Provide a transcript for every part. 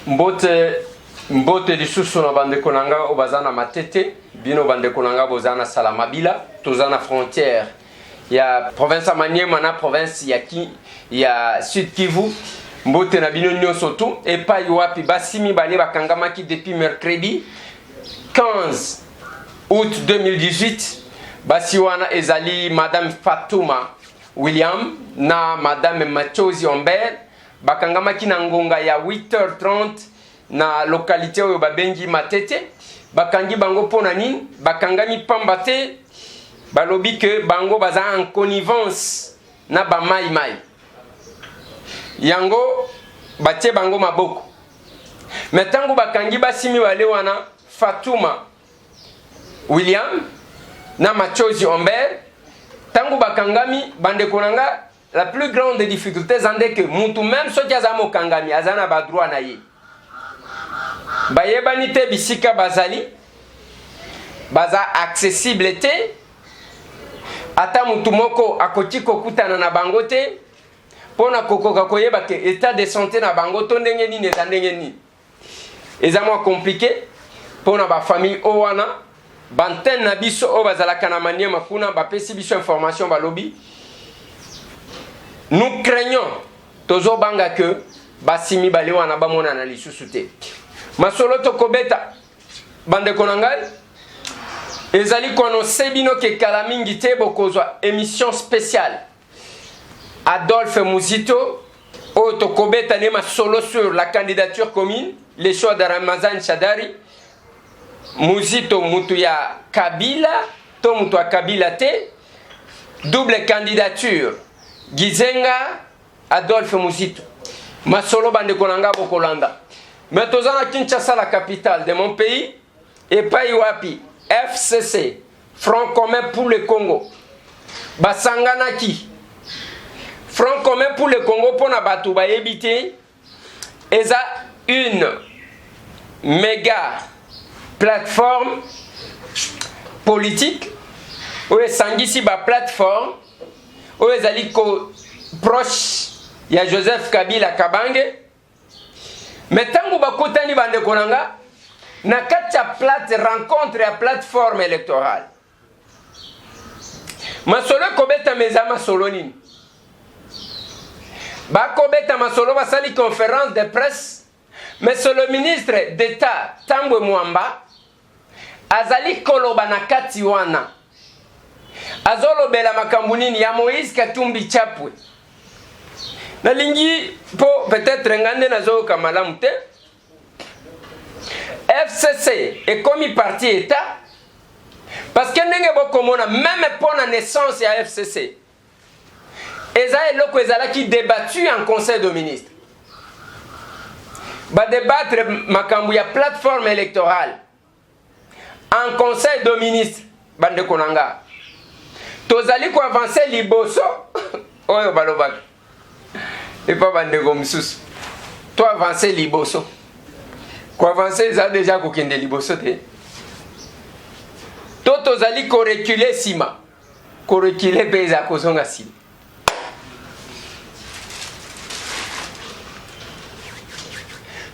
Mbote mbote lisusu na bandeko na nga oyo baza na Matete, bino bandeko na nga boza na Salamabila, toza na frontière ya province ya Maniema na province ya, ki, ya Sud Kivu. Mbote na bino nyonso tu epai wapi basi mibale bakangamaki depuis mercredi 15 août 2018. Basi wana ezali Madame Fatuma William na Madame Machozi Ombert. Bakangamaki na ngonga ya 8h30 na localité oyo babengi Matete. Bakangi bango mpo na nini? Bakangami pamba te balobi ke bango baza en connivence na ba mai mai, yango batie bango maboko. Me ntango bakangi basi mibale wana, Fatuma William na Machozi Ombert, ntango bakangami, bandeko na nga, la plus grande difficulté eza nde ke mutu meme soki aza mokangami aza na badroit na ye. Bayebani te bisika bazali, baza accessible te, ata mutu moko akoki kokutana na bango te mpo na kokoka koyeba ke etat de santé na bango to ndenge nini eza ndenge nini. Eza mwa compliqué mpo na bafamille oyo wana. Bantene na biso oyo bazalaka na Maniema kuna bapesi biso information, balobi nous craignons, tozobanga ke basi mibale wana bamonana lisusu te. Masolo tokobeta, bandeko na ngai, ezali koanonse bino ke kala mingi te bokozwa émission spéciale Adolphe Muzito oyo tokobeta nde masolo sur la candidature commune, le choix de Ramazan Shadari. Muzito mutu ya Kabila to mutu ya Kabila te, double candidature Gizenga Adolphe Muzito. Masolo, bandeko na nga, bokolanda. Mais toza na Kinshasa, la capitale de mon pays, epai wapi FCC, Front commun pour le Congo, basanganaki. Front commun pour le Congo, mpona bato bayebi te, eza une méga plateforme politique oyo esangisi baplateforme oyo ezali ko proche ya Joseph Kabila Kabange. Me ntango bakutani, bandeko na nga, na kati ya plate rencontre ya plateforme électorale, masolo ekobetama eza masolo nini? Bakobeta masolo, basali conférence de presse. Monsieur le ministre d'État Tambwe Mwamba azali koloba na kati wana, azolobela makambo nini ya Moïse Katumbi Chapwe. Nalingi mpo peut-être nga nde nazoyoka malamu te. FCC ekomi parti état parce que ndenge bokomona, même mpo na naissance ya FCC, eza eloko ezalaki débattu en conseil de ministre. Badébattre makambo ya plateforme électorale en conseil de ministre. Bandeko na nga, tozali koavancer liboso oyo balobaka epa bandeko mosusu, to avance liboso. Koavancer eza deja kokende liboso te, to tozali koreculer nsima. Koreculer mpe eza kozonga nsima.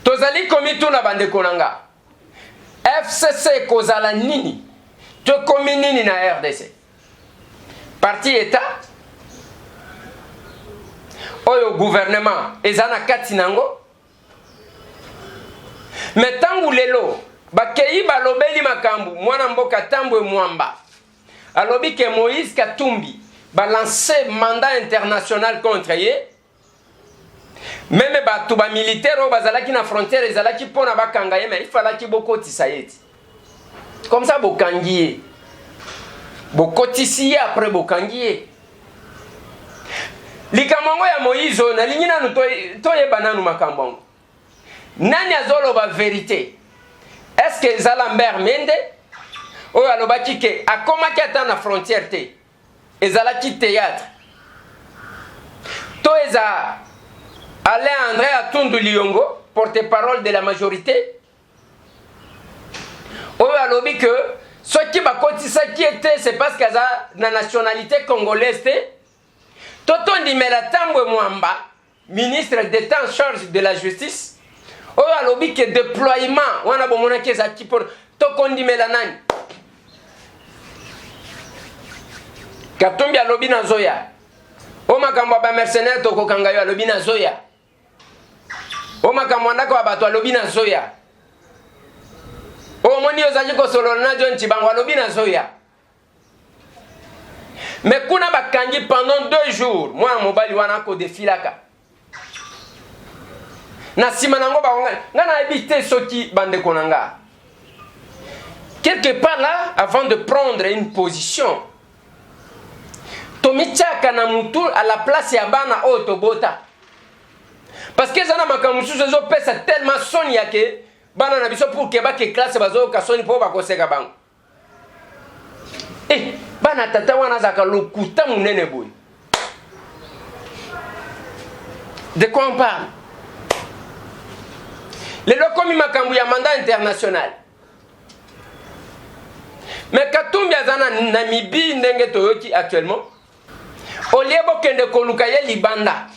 Tozali komituna, bandeko na nga, FCC ekozala nini to ekomi nini na RDC? Parti état oyo gouvernement eza na kati nango. Me ntango lelo bakei balobeli makambo, mwana mboka Tambwe Mwamba alobi ke Moïse Katumbi balance mandat international contre ye. Même bato bamilitaire oyo bazalaki na frontière ezalaki mpona bakanga ye, me ifalaki bokotisa ye ti comme ça bokangi ye, bokotisi ye, après bokangi ye. Likambo yango ya Moïse oyo, nalingi nanu toyeba nanu makambo yango, nani azoloba vérité? Est ce que eza Lambert Mende oyo alobaki ke akomaki ata na frontière te, ezalaki théâtre, to eza Alain André Atundu Liongo, porte-parole de la majorité, oyo alobi ke soki bakotisaki ye te, c'est parce que aza na nationalité congolaise te? To tondimela Tambwe Mwamba, ministre d'État en charge de la justice, Oyo alobi ke déploiement wana bomonaki ezalaki mpo tokondimela nani? Katumbi alobi nazoya. O makambo ya bamercenaire tokokanga yo alobi nazoya. O makambo ya ndako ya bato alobi nazoya. Omoni ozali kosolola na John Tshibangu alobi nazoya. Mais kuna bakangi pendant 2 jours mwana mobali wana akodefilaka na nsima na yango bakonga. Ngai nayebi te soki bandeko na nga, quelque part là, avant de prendre une position, tomitiaka na mutu à la place ya bana oyo tobota, parce que eza na makambo mosusu ezopesa tellement soni ya ke bana na biso, pour ke bake classe, bazoyoka soni mpo bakoseka bango. Eh, bana, tata wana azalaka lokuta monene boye. De quoi on parle lelo? Komi makambo ya mandat international, mais Katumbi aza na Namibie ndenge toyoki actuellement. Au lieu bokende koluka ye libanda,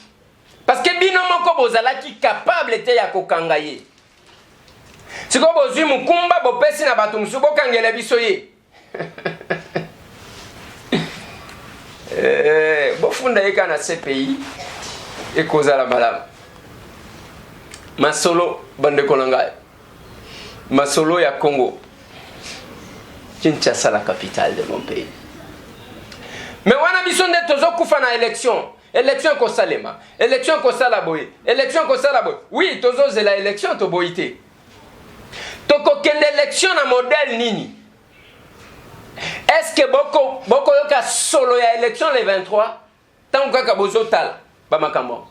parce que bino moko bozalaki capable te ya kokanga ye, sikoyo bozwi mokumba, bopesi na bato mosusu, bokangela biso ye. Eh, bofunda ye kaka na CPI, ekozala malamu. Masolo, bandeko na ngai, masolo ya Congo Kinshasa, la capitale de mon pays. Mais wana biso nde tozokufa na élection. Élection ekosalema, élection ekosala boye, élection ekosala boye. Oui, tozozela élection, toboyi te. Tokokende élection na modèle nini? Est ce que bokoyoka boko solo ya élection le 23? Ntango kaka bozotala bamakambo,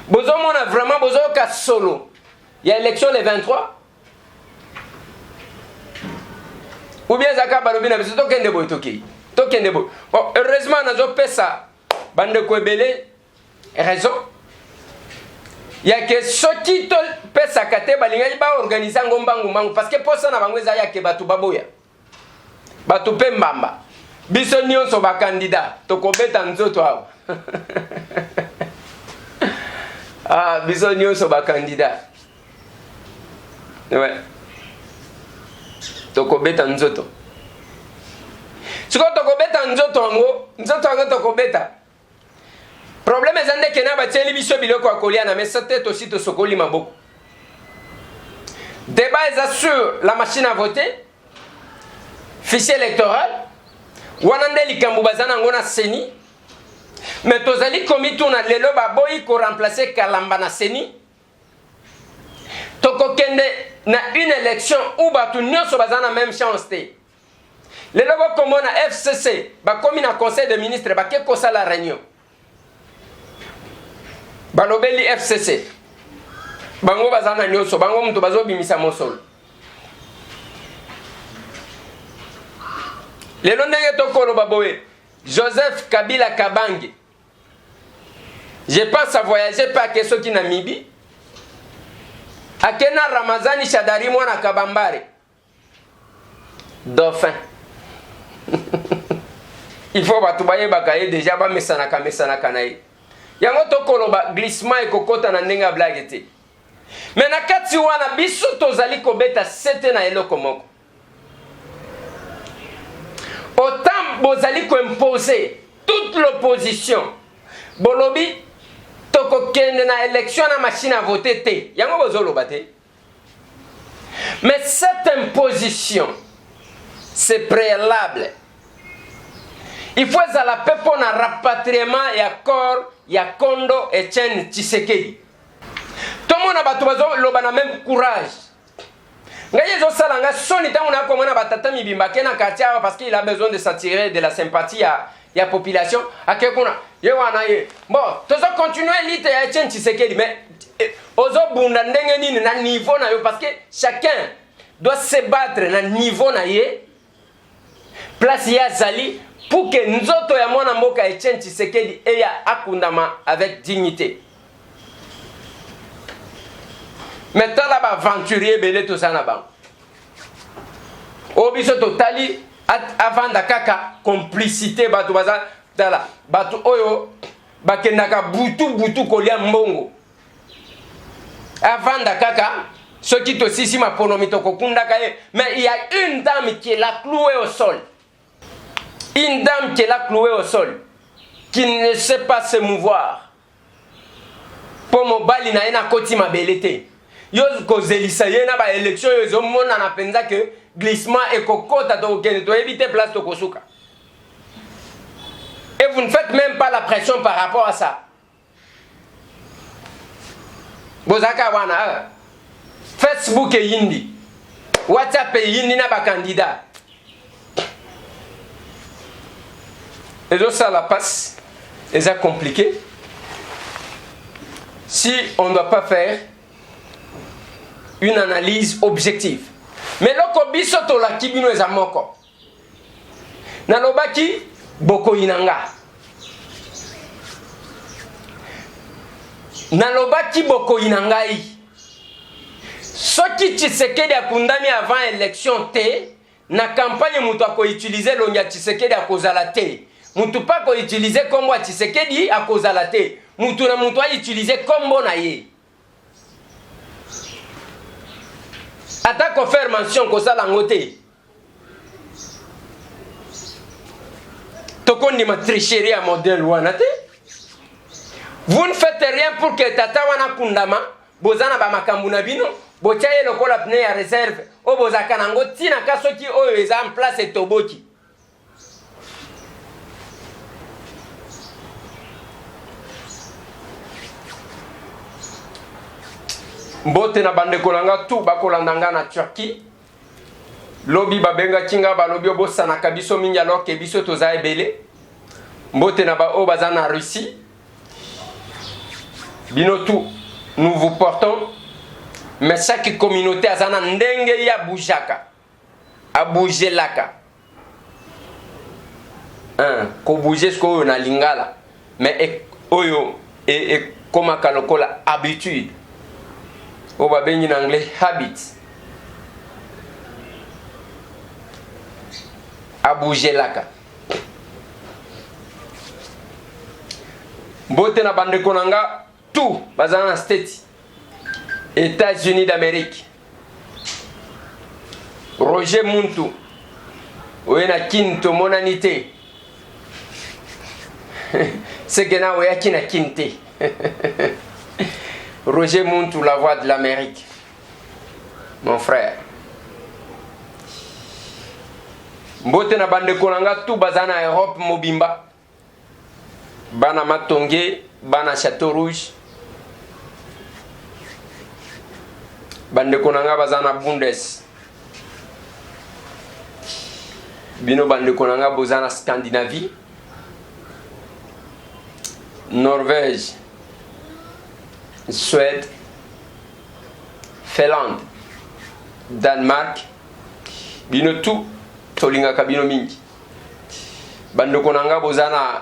bozomona vraiment, bozoyoka solo ya élection le 23, ou bien ezalaka balobi na biso tokende boye, tokei, tokende boye? Bon, heureusement nazopesa bandeko ebele raison ya ke soki topesaka te, balingaki baorganize yango mbangu mbangu, parce que posa na bango eza ya ke bato baboya, bato mpe mbamba. Biso nyonso bakandida tokobeta nzoto awa. Ah, biso nyonso bakandida, ouais. Tokobeta nzoto sikoyo, tokobeta nzoto yango, nzoto yango tokobeta. Problème eza nde kena batieli biso biloko ya kolia na mesa te, tosi tosokoli maboko. Débat eza sur la machine à voter, fichier électoral wana nde likambo baza nango na CENI. Mais tozali komituna, lelo baboyi koremplace Kalamba na CENI, tokokende na une élection où bato nyonso baza na même chance te. Lelo bokomona FCC bakomi na conseil de ministre, bake kosala réunion, balobeli FCC. Bango baza na nyonso, bango moto bazobimisa mosolo. Lelo ndenge tokoloba boye, Joseph Kabila Kabange, je pense à voyager mpe ake soki Namibie, ake na Ramazani Shadari, mwana Kabambare, dauphin. Il faut bato bayebaka ye déjà, bamesanaka mesanaka na ye. Yango tokoloba glissement ekokɔta na ndenge ya blague te. Mais na kati wana, biso tozali kobeta sete na eloko moko. Autant bozali koimpose toute l'opposition, bolobi tokokende na élection na machine à voter te, yango bozoloba te. Mais cette imposition, c'est préalable, il faut ezala mpe mpo na rapatriement ya corps ya kondo Etienne Tshisekedi. Tomona bato bazoloba na même courage. Ngai ezosala nga soni ntango nakomona batata mibimba ake na quartier awa parce qu'il a besoin de s'attirer de la sympathie ya population, ake kuna, ye wana ye. Bon, tozo continuer lutte ya Etienne Tshisekedi, mais eh, ozobunda ndenge nini na niveau na yo? Parce que chacun doit se battre na niveau na ye, place ye azali, pour que nzoto ya mwana mboka Etienne Tshisekedi eya akundama avec dignité. Mais tala baaventurier ebele toza na bango oyo biso totali avanda kaka complicité. Bato baza, tala bato oyo bakendaka butu butu kolia mbongo. Avanda kaka soki tosisi maponomi tokokundaka ye mais il y a une dame qui l'a cloué au sol. Une dame qui l'a cloué au sol qui ne sait pas se mouvoir. Mpo mobali na ye nakoti mabele te. Yo kozelisa ye na ba election oyo ezomonana mpenza ke glissement ekokota tokokende toyebi te place tokosuka. Et vous ne faites même pas la pression par rapport à ça. Bozalaka wana eh. Facebook eyindi, WhatsApp eyindi na ba candidat. Ezosala passe, eza compliqué. Si on ne doit pas faire une analyse objective. Mais loko biso tolaki bino eza moko. Nalobaki bokoyina nga. Nalobaki bokoyina ngai. Soki Tshisekedi akundami avant election te, na campagne moto ako utiliser elongi ya Tshisekedi akozala te. Moto pe ako utiliser kombo ya Tshisekedi akozala te. Moto na moto a utiliser kombo na ye. Ata ko faire mention kosala yango te. Tokondima tricherie ya modèle wana te. Vous ne faites rien pour que tata wana akundama, boza na ba makambo na bino, botia ye lokola pneu ya reserve oyo bozalaka na yango ntina ka soki oyo eza en place etoboki. Mbote na bandeko na nga tout bakolanda nga na Turquie. Lobi babengaki nga balobi obosanaka biso mingi alors que biso toza ebele. Mbote na ba oyo baza na Russie. Bino tout nous vous portons mais chaque communauté aza na ndenge ya boujaka abougelaka un kobouge sikoyo na lingala mais e, oyo ekomaka e lokola habitude oyo babengi na anglais habit abougelaka mbote na bandeko na nga tout bazala na state États-Unis d'Amérique Roger Muntu oye na kin tomonani te seke na oyaki na kin te Roger Muntu la voix de l'Amérique mon frère mbote na bandeko na nga tout baza na Europe mobimba Bana Matonge, bana Chateau Rouge, bandeko na nga baza na Bundes, bino bandeko na nga boza na Scandinavie, Norvège, Suède, Finlande, Danemark, bino tout tolingaka bino mingi. Bandeko na nga boza na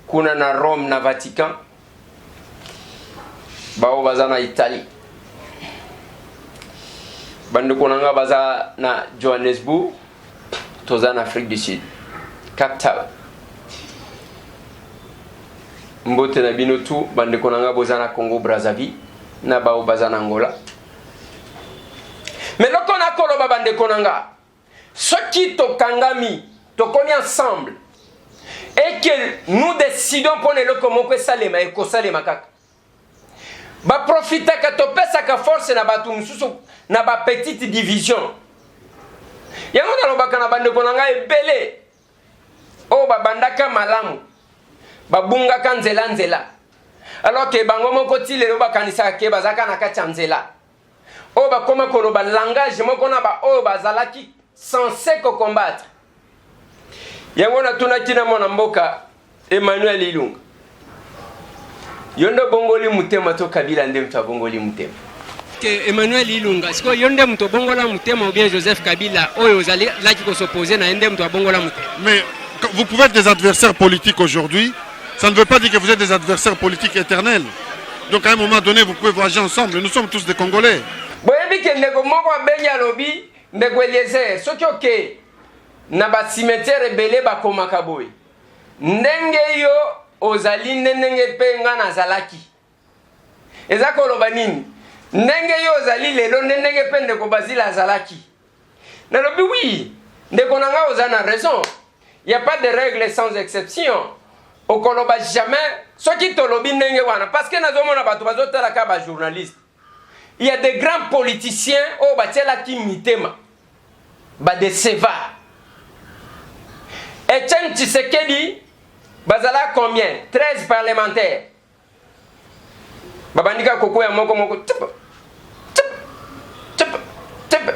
kuna na Rome na Vatican, bao baza na Italie, bandeko na nga baza na Johannesburg, toza na Afrique du Sud, Cape Town. Mbote na bino tout bandeko na nga boza na Congo Brazzaville na bao baza na Angola. Mais loko nakoloba bandeko na nga Soki tokangami, tokomi ensemble et que nous décidons mpo na eloko moko esalema, ekosalema kaka. Baprofitaka, topesaka force na bato mosusu na ba petite division. Yango nalobaka na bandeko na ngai ebele oyo babandaka malamu, babungaka nzela nzela, alors que bango moko ti lelo bakanisaka ke bazalaka na kati ya nzela. Oyo bakoma koloba langage moko na ba oyo bazalaki censé ko combattre. Yango natunaki na mwana mboka Emmanuel Ilunga, yo nde obongoli motema to Kabila nde moto abongoli motema? Ke Emmanuel Ilunga, sikoyo yo nde moto obongola motema ou bien Joseph Kabila oyo ozalaki ko s'opposer na ye nde moto abongola motema? Mais vous pouvez être des adversaires politiques aujourd'hui, ça ne veut pas dire que vous êtes des adversaires politiques éternels. Donc à un moment donné, vous pouvez voyager ensemble. Nous sommes tous des Congolais. Boyebi ke ndeko moko abengi alobi, ndeko Eliezer, soki oke na ba cimetière ebele bakomaka boye, ndenge yo ozali nde ndenge mpe nga nazalaki. Eza koloba nini? Ndenge yo ozali lelo nde ndenge mpe ndeko Basile azalaki. Nalobi oui, ndeko na ngai oza na raison. Y a pas de règle sans exception. Okoloba jamais soki tolobi ndenge wana parce que nazomona bato bazotala kaka ba journaliste. Il y a des grands politiciens oyo batielaki mitema ba deceva. Etienne Tshisekedi bazala combien? 13 parlementaires. Babandi kaka kokwea moko moko tip tip tip tip.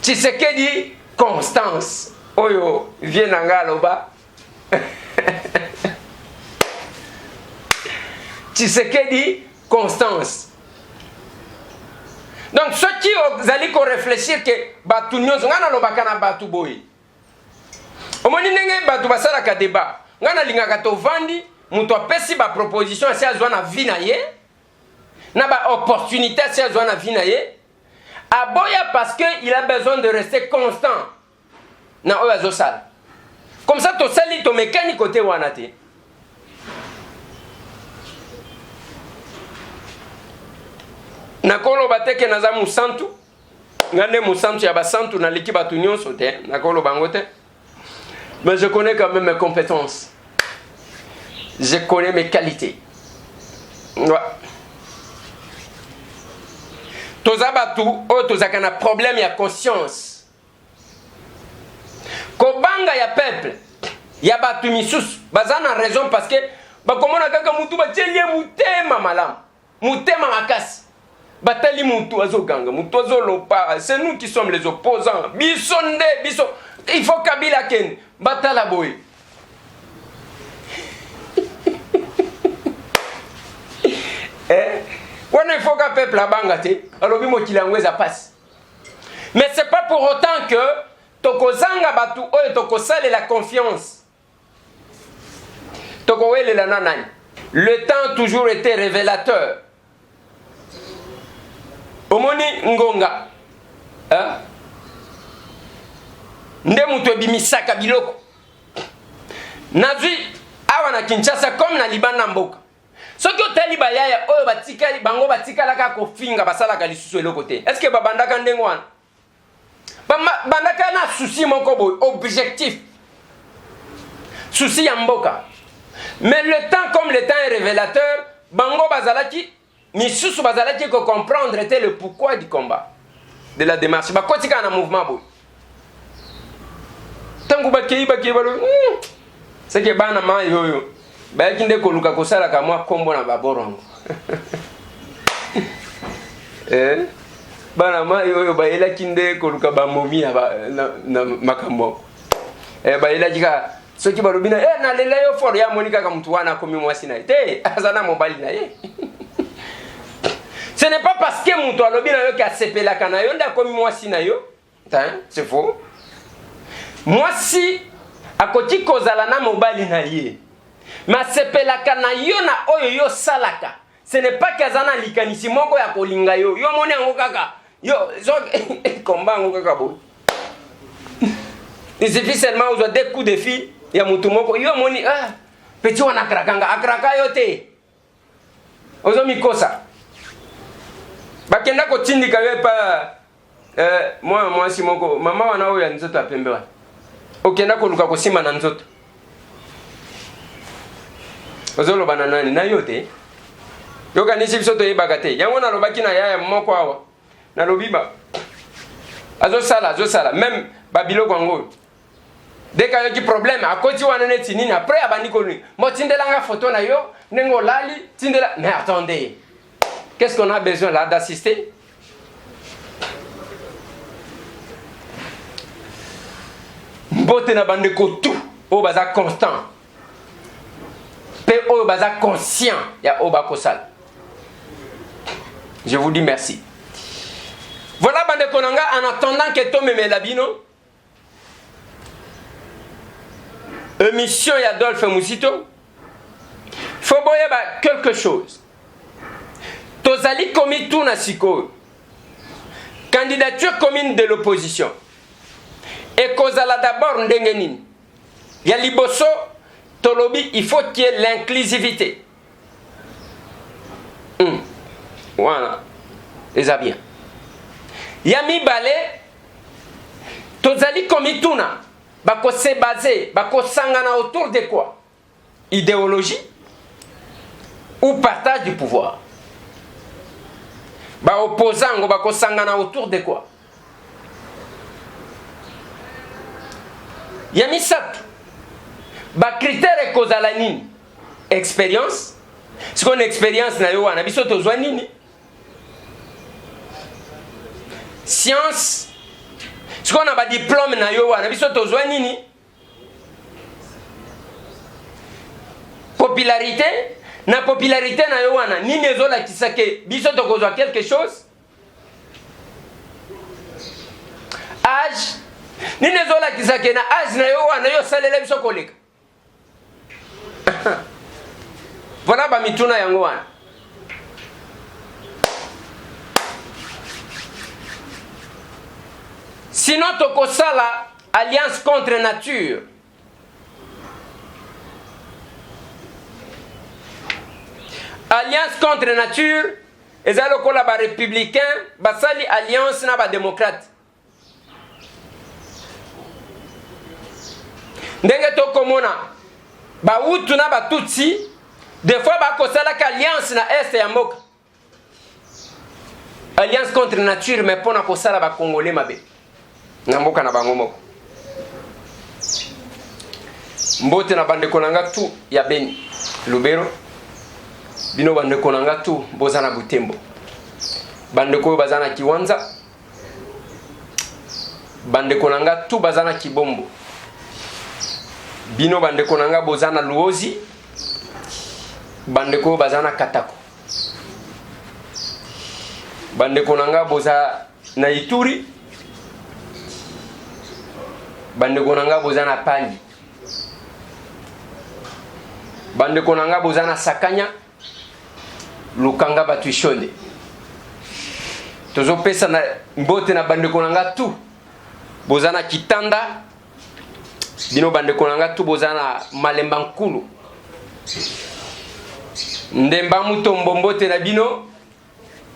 Tshisekedi Constance oyo vie na nga aloba Tshisekedi Constance. Donc soki ozali ko réfléchir que bato nyonso ngai nalobaka na bato boye Omoni ndenge bato basalaka debat. Ngai nalingaka tovandi, moto apesi ba proposition asi azwa na vie na ye, na ba opportunité asi azwa na vie na ye, aboya parce que il a besoin de rester constant na oyo azosala. Comme ça tosali tomekani kote wana te. Nakoloba te ke naza mosantu. Nga nde mosantu ya basantu, naleki bato nyonso te, nakoloba yango te. Mais je connais quand même mes compétences. Je connais mes qualités. Ouais. Toza bato oyo tozalaka na problème ya conscience. Kobanga ya peuple ya bato misusu baza na raison parce que bakomona kaka mutu batieli ye motema malamu. Motema makasi. Batali mutu azoganga, mutu azolopa, c'est nous qui sommes les opposants. Biso nde biso, il faut Kabila akende. Batala boye. Eh, wana il faut ka peuple abanga te. Alobi mokili yango eza pasi. Mais c'est pas pour autant que tokozanga batu oyo tokosalela confiance. Tokowelela na nani? Le temps toujours été révélateur. Omoni ngonga hein? Nde moto ebimisaka biloko. Nazwi awa na Kinshasa comme na libanda mboka. Soki otali bayaya oyo batikali bango batikalaka kofinga basalaka lisusu eloko te. Est-ce que babandaka ndenge wana? Bandaka na souci moko boye, objectif. Souci ya mboka. Mais le temps comme le temps est révélateur, bango bazalaki misusu bazalaki ko comprendre te le pourquoi du combat de la démarche. Bakoti kaka na mouvement boye. Tango bakei bakei balobi, c'est que bana mayi oyo bayaki nde koluka kosalaka mwa kombo na baborongo. Eh? Bana mayi oyo bayelaki nde koluka bamomi na, ba, na, na makambo eh, bayelaki kaka soki balobi na eh, nalela yo fort ye amoni kaka motu wana akomi mwasi na ye te aza na mobali na ye ce n'est pas parce que moto alobi na yo ke asepelaka na yo nde akomi mwasi na yo hein? C'est faux. Mwasi akoki kozala na mobali na ye me asepelaka na yo na oyo yo osalaka. Ce n'est pas que aza na likanisi moko ya kolinga yo. Yo omoni yango kaka yo komba yango kaka boye. Il suffit seulement ozwa deux coups de fil ya motu moko yo omoni ah, petit wana akraka nga akraka yo te. Ozo mikosa. Bakenda kotindika yo epa eh, mwana mwasi moko mama wana oyo ya nzoto ya pembe wana okenda koluka kosimba na nzoto ozoloba na nani na yo te yokanisi biso toyebaka te yango nalobaki na yaya moko awa nalobi ba azosala azosala meme babiloko yango dès qu'ayoki problème akoti wana neti nini après abandi kolui mo tindela nga photo na yo ndenge olali tindela mais attendez qu'est-ce qu'on a besoin là d'assister mbote na bandeko tout oyo baza constant mpe oyo baza conscient ya oyo bakosala je vous dis merci voilà bandeko na nga en attendant ke tomemela bino Emission ya Adolphe Muzito, faut boyeba quelque chose. Tozali komituna sikoyo. Candidature commune de l'opposition ekozala d'abord ndenge nini? Ya liboso tolobi il faut qu'il y ait l'inclusivité. Wana. Eza bien. Ya mibale, tozali komituna bako se baser, bakosangana autour de quoi? Idéologie ou partage du pouvoir? Ba opposants ngo bakosangana autour de quoi? Ya misato, ba critères ekozala nini? Experience. Sikoyo na experience na yo wana biso tozwa nini? Science. Sikoyo na ba diplôme na yo wana biso tozwa nini? Popularité. Na popularité na yo wana nini ezolakisa ke biso tokozwa quelque chose? Age. Nini ezolakisa ke na age na yo wana yo osalela biso koleka? Voilà ba mituna yango wana. Sinon tokosala alliance contre nature. Alliance contre nature eza lokola ba républicain basali alliance na ba démocrate. Ndenge tokomona ba Hutu na ba Tutsi des fois bakosalaka alliance na est ya mboka, alliance contre nature, mais mpona kosala ba Congolais mabe na mboka na bango moko. Mbote na bandeko na nga tu ya Beni, Lubero, bino bandeko na nga tu boza na Butembo, bandeko oyo baza na Kiwanza, bandeko na nga tu baza na Kibombo, bino bandeko na nga boza na Luozi, bandeko oyo baza na Katako, bandeko na nga boza na Ituri, bandeko na nga boza na Pangi, bandeko na nga boza na Sakanya, Lukanga batu ishonde. Tozopesa na mbote na bandeko na nga tu boza na Kitanda, bino bandeko na nga tu boza na Malemba Nkulu, Ndemba Mutombo, mbote na bino,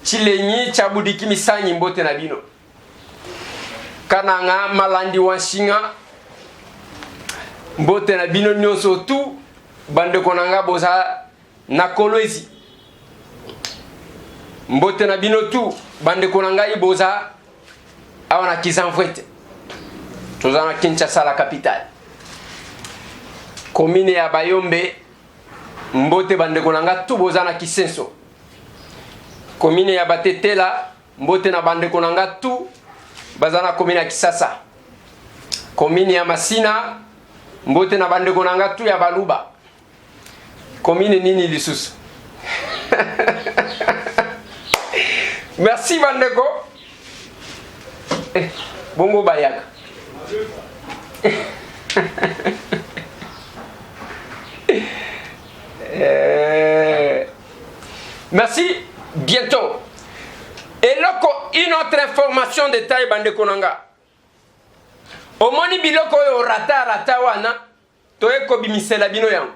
Chilenyi Chabudiki Misanyi, mbote na bino, Kananga Malandi Wanshinga, mbote na bino nyonso tu bandeko na nga boza na Kolwezi, mbote na bino tu bandeko na ngai boza awa na Kizamvwete, toza na Kinshasa la capitale, commune ya Bayombe, mbote bandeko na nga tu boza na Kisenso, commune ya Batetela, mbote na bandeko na nga tu baza na commune ya Kisasa, commune ya Masina, mbote na bandeko na nga tu ya Baluba, commune nini lisusu? Merci bandeko. Bongo bayaka. Merci, bientôt. Eloko, une autre information de taille bandeko na nga. Omoni biloko oyo rata rata wana, toye kobimisela bino yango.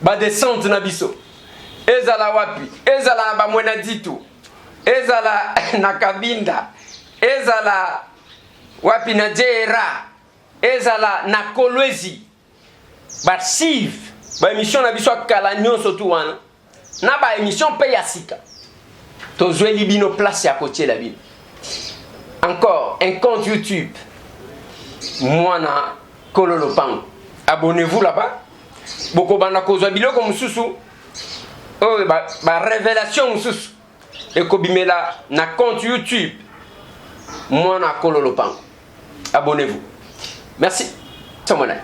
Ba descente na biso. Ezala wapi? Ezala na bamwena ditu. Ezala na Kabinda. Ezala wapi na Djera. Ezala na Kolwezi. Ba archive, ba émission na biso ya kala nyonso tu wana. Na ba émission pe ya sika. Tozweli bino place ya kotiela bino. Encore un compte YouTube. Mwana Kolo Lopango. Abonnez-vous là-bas. Bokobanda kozwa biloko mosusu oyo ba révélation mosusu ekobimela na compte YouTube Mwana Kolo Lopango. Abonnez-vous. Merci. Somona.